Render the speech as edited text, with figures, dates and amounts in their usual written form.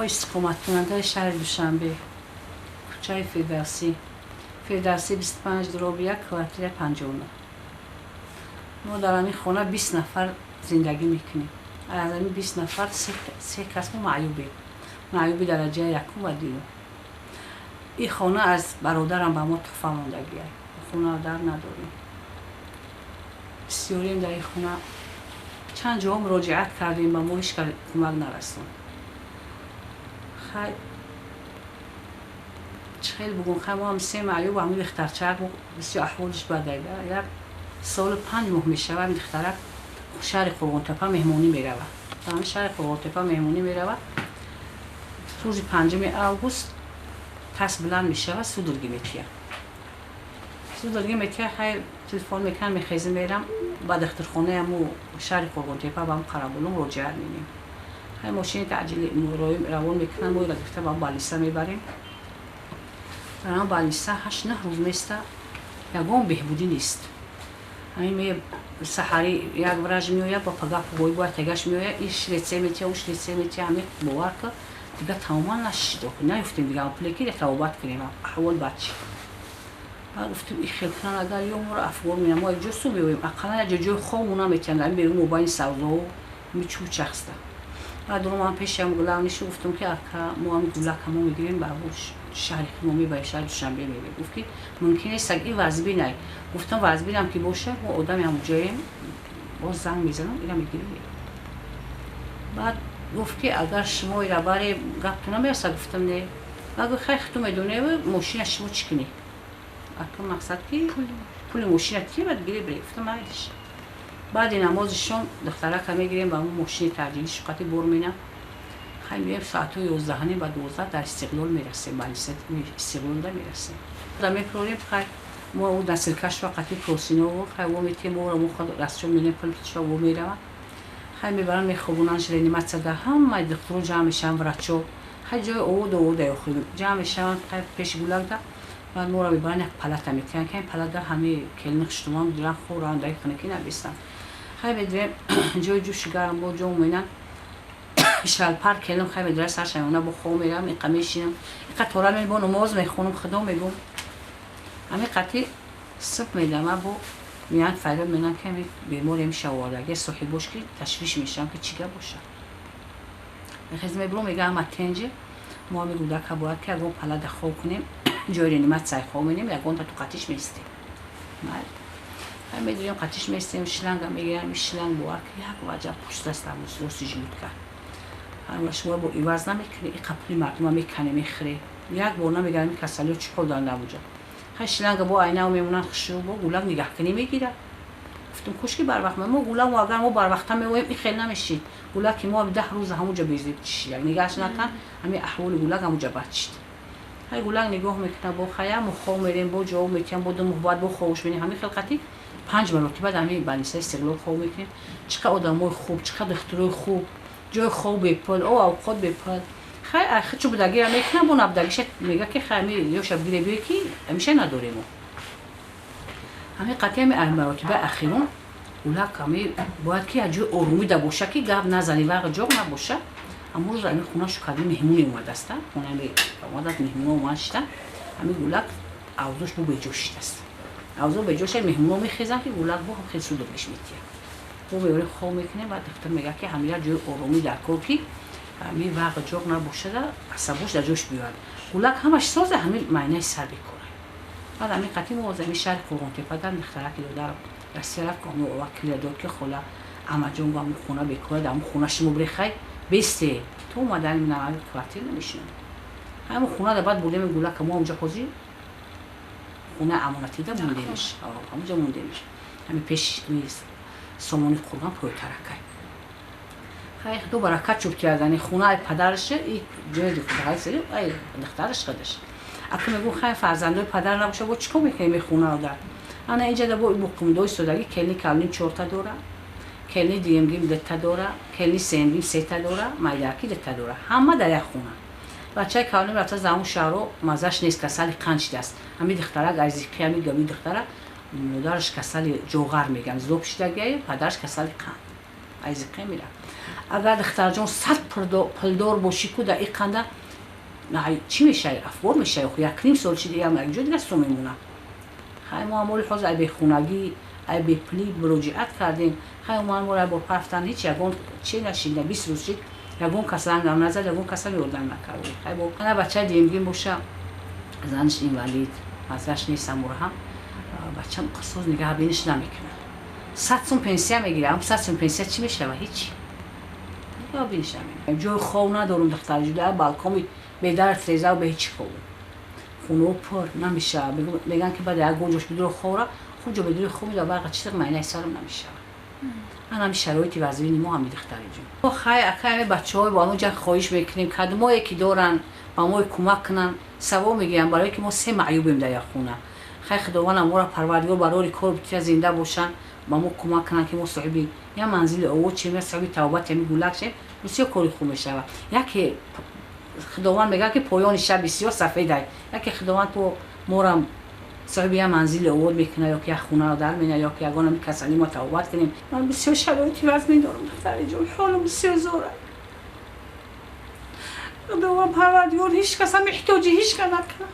Истиқоматкунандаи шаҳри Душанбе, кӯчаи Фирдавсӣ, Фирдавсӣ 25/1, квартира 59. Мо дар ҳамин хона 20 нафар зиндагӣ мекунем. Аз ҳамин 20 нафар се кас мо маъюбем, маъюби дараҷаи якум ва дуюм. Ин хона аз бародарам ба мо туҳфа мондагиа. Хона дар надорем, бисёрем дар ин хона. Чанд ҷоҳо муроҷиат кардем, ба мо ҳеҷ кас кӯмак нарасонд. Хай, чӣ хел бугум, хай, мо ҳам се маъюб, ҳамин духтарчаак бисёр аҳволиш бадайда. Як соли 5 моҳ мешавад, ҳамин духтарак шаҳри Қурғонтепа меҳмонӣ меравад. Ҳамин шаҳри Қурғонтепа меҳмонӣ меравад. Рӯзи 5-уми август тас баланд мешавад, судороги метиҳад, судороги метиҳад. Хай, телефон мекунам, мехезим, мерам ба духтурхонаи ҳаму шаҳри Қурғонтепа, ба ҳам Қарабулу муроҷиат менем. Хай, мошини таъҷили равон мекунам, моро гирифта ба больница мебарем. Дар ҳам больница 8-9 рӯз места, ягон беҳбудӣ нест. Ҳамин саҳари як врач меояд, ба пагаҳ погоҳӣ бояд тегаш меояд, иш лечение метиҳад, уш лечение метиҳад. Ҳамин, бовар кар, дига тамоман нашид, наёфтем дига пуле ки табобат кунем. Аҳвол бад шид. Баъд гуфтем, и хел кунан, агар ё моро афгор менам, мо якҷо су меоем, ақаллан як ҷо ҷои хобмона метиҳанд. Ами берун мобайни савзоҳо мичӯчахста. Баъд ман пешам главный шу гуфтам, ки ака, мо ҳами гулака мо мегирем, ба шаҳри мо мебарем, шаҳри Душанбе мебарем. Гуфт, ки мумкин нест, ин вазбинай. Гуфтам, вазбинам ки бошад, мо одами ҳамуҷоем, боз занг мезанам, ира мегирем. Баъд гуфт, ки агар шумо ира баре, гапту намерасад. Гуфтам, не. Баъд гуфт, хай, хиту медонем, мошина шумо чӣ кунӣ? Ака, мақсад ки пули мошина ки бад гире бре. Гуфтам, майлиш. Баъди намози шом духтарака мегирем, ба мошини таъҷилӣ шуқати бор менам. Хай, меоем, соатҳои 11:30 ба 12 дар Истиқлол мерасем, больница Истиқлолда мерасем, да мепурорем. Хай, мо ӯ носилка шва қати просиново, хай, во метиҳем, моро мо худ расчёт менем, пулшва во меравад. Хай, мебаранд, мехобонанд реаниматсияда. Ҳамаи духтуро ҷамъ мешаванд, врачо. Хай, ҷои оводу овода охир ҷамъ мешаванд. Хай, пеши гулакда. Баъд моро мебаранд, як палата метиҳанд, ки палата ҳамаи келини хуштуман диран, хӯранд, дай хунакӣ набистанд. Хай, медирем, ҷои ҷӯши гарм бо ҷо менан, шалпар келим. Хай, медира саршамона бо хоб мерам, иқа мешинам, иқа тора бо намоз мехонам, худо мегум. Ҳами қати субҳ медама, бо меянд, фарёд менанд, ки ҳами бемор еми шавораги соҳибош, ки ташвиш мешавам, ки чӣ гап бошад. Хез мебурам, мега, ҳама тенҷи мо ҳами гудака бояд ки ягон палата хоб кунем, ҷои реаниматсия хоб менем, ягонта ту қатиш местем. Медирем, қатиш местем, шланга мегирам, шланг, бовар ки, як ваҷаб пустаст рости желудка. Ҳама шумо бо иваз намекунӣ, иқа пули мардума мекане, мехӯре, як бор намегарам, касалиё чӣ ҳол доранд абуҷа. Хай, шланга бо айнао мемонанд, хушрӯ бо гулак нигаҳкунӣ мегирад. Гуфтам, кошки барвақт мо гулак, мо агар мо барвақта меоем, ин хел намешид. Гулак ки мо 10 рӯз ҳамуҷа безеб чишид, нигаҳш накан, ҳами аҳволи гулак ҳамуҷа бад шид. Хай, гулак нигоҳ мекунад, бо хая мо хоб мерем, бо ҷавоб метиҳам, бо 2 моҳ баъд бо хобуш менем. Ҳамин хел қатӣ панҷ маротиба дар ҳамин больница и Истиқлол хоб мекунем. Чӣ қадр одамои хуб, чӣ қадр духтурои хуб, ҷои хоб бепул, о авқот бепул. Хай, хичу будагира мекунам, бо набудагиша мега, ки хай, ами ёша бигире, биё, ки ҳамеша надорем. Ҳамин қатъи ҳами маротибаи ахирон гулак ҳами бояд ки як ҷои оромӣ да боша, ки гап назани, вақ ҷоғ набоша. Аммо рӯз ами хонашу кардем, меҳмоне омадаста, хонаами омадааст, меҳмоно омад шида. Ҳами гулак авзош бо беҷо шидааст, авзо беҷо шид. Меҳмоно мехезанд, ки гулак бо хел судороги ш метиҳад. Бо меорем, хоб мекунем. Баъд духтур мега, ки ҳами як ҷои оромӣ дар кор, ки ҳами вақ ҷоғ набошада, асабош дар ҷош биёяд. Гулак ҳамаш соза, ҳами майнаи сар бекора. Баъд ҳамин қатъи мо ҳамин шаҳри Қурғонтепа дар духтараки додар Россия рафт, вакиле дод, ки хола, амаҷон, бо ҳамун хона бекора, дар ҳамун хона шумо бирехай бесте, то омадани минам квартира намешинам. Ҳамун хона да баъд бурдем гулака, мо ҳамҷа ҳозир хонаи амонатида мондемиш, ҳамунҷа мондемиш, ҳами пеш сомони қурғон пойтаракай. Хай, худо баракат чӯб кардани хонаи падараш и ҷои ай духтараш худаш. Ака мегӯ, хай, фарзандои падар набоша, бо чӣ кор мекунем и хонаро? Дар ана инҷа да бо боқимондои содагӣ келни калоним чорта дора, келни дуюмгим дута дора, келни сеюмгим сета дора, майдарки дута дора, ҳама дар як хона. Бачаи калоним рафта замун шаҳро, маззаш нест, касали қанд шидааст. Ҳами духтарак айзиқи, ҳами габи духтарак, модараш касали ҷоғар меган, зоб шидагиаю, падараш касали қанд, айзиқи мерафт. Агар, духтарҷон, сад пулдор бошӣ ку, дар иқанда чӣ мешавӣ? Афбор мешавӣ. Якним сол чи ҷо дига су мемонад. Хай, мо амоли ҳозир ай бехонагӣ, ай бепулӣ муроҷиат кардем. Хай, мо амор ай бор парафтан, ҳеҷ ягон чи нашид. 20 рӯз шид, ягон кас зангам назад, ягон касам ёрдам накард. Хай, бо ана бачаи дуюмгин боша, занаш инвалид, маззаш нест, амураҳам бачам қисоз нигаҳбиниш намекунад. 100 сум пенсия мегирам. 100 сум пенсия чӣ мешава? Ҳеҷ нигаҳбиниш намекунад. Ҷои хов надорум, духтарҷуда, балкоми бедар, трезав, бе ҳеҷ хов. Хонао пур намешава. Мегӯянд, ки баъд ягон ҷош бидури ховра хуб ҷо бидури хов меда барқа чиз майнаи сарам намешава. Ан ҳами шароити вазъини мо ҳами, духтариҷон. Хай, акай, бачаҳои бо ҳамон ҷа хоҳиш мекунем, кадмое ки доранд, ба мо кӯмак кунанд. Савол мегирам, барое ки мо се маъюбем дар як хона. Хай, Худованд амора, Парвардигор, барори кор бития, зинда бошанд, ба мо кӯмак кунанд, ки мо соҳиби як манзили овод шем, я соҳиби тавбати ҳами гулак шем. Бисёр кори хуб мешавад. Яке Худованд мегӯяд, ки поёни шаб бисёр сафедай. Яке Худованд по морам соҳиби як манзили овод мекунад, ё ки як хонаро дар менад, ё ки ягон ами касалӣ мо тавбат кунем. Ман бисёр шароити вазмин дорам, духтариҷон, ҳолам бисёр зора. Худованд, Парвардигор, ҳеҷ касам эҳтиёҷи ҳеҷ кас накунад.